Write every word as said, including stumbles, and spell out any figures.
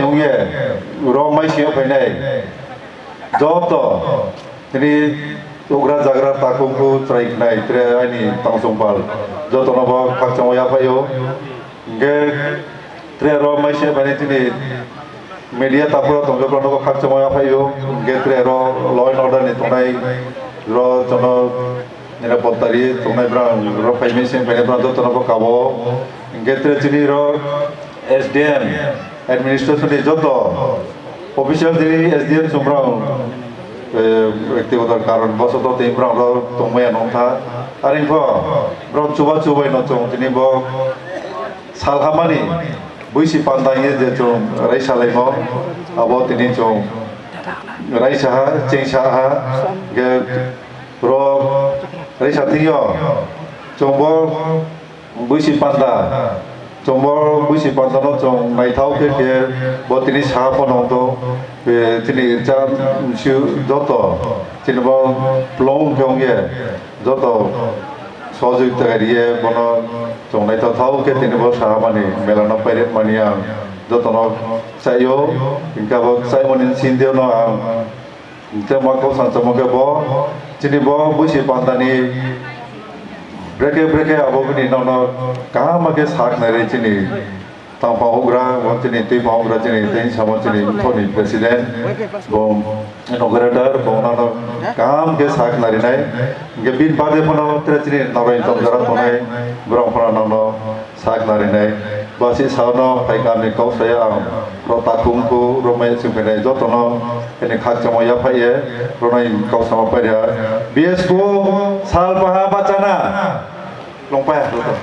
ong ye, ro maising yo phainai joto, tini houhgra zagra, takhum khu chrai khnai, tre aini tangsong pal, joto no bo khakchangmo yaphai ou. Hing khe tre ro maising yo phainai tini media takhu rao tong khe, brao no bo khakchangmo yaphai ou. Hing khe tre ro law and order ni tongnai, ro jono nirapotta ri tongnai, brao ro phai maising phainai, brao joto no bo kabo. Hing khe tre chini ro S D M, administration ni joto official, tini S D M chung brao, ব্যক্তিগত কারণ বশত tini brao ro tongmai ya nong tha. Are pho brao chuba chubai no chung tini bo salhama ni boisi panda hing ye je chung raisalaimo, abo tini chung raisa ha, chengsa ha, hing khe ro raisa thing yo chung bo boisi panda, chung bo boisi panda no chung naithao khe khe, bo tini saha pho nong tong, chini rcha msu joto, chini bo plung khe ong ye, joto sohojogita ri ye bono chung naithao thao khe tini bo saha mani mela no pairepmani ang joto no kchaih ou. Hing khe abo kchaihmo ni sindi yo no ang tei ma kau sanchamo khe bo, chini bo boisi panda ni brekhe brekhe abo bini nang no kaham khe sakhnari chini tangphang houhgra, bo chini tuiphang houhgra, chini tei samo chini mthoh ni president, bung inaugurator, bung nang no kaham khe sakhnari nai. Hing khe bini bade pho no tre chini narai tong jora tongnai, brao pho no nang no sakhnari nai. Basi sa no phai kami kau sa ya ang, ro takhum khu ro mai sing phainai joto no, aini khakchangmo yaphai ye, ro nai kau samo pai ha. B S P sal paha bachana longpai ha joto.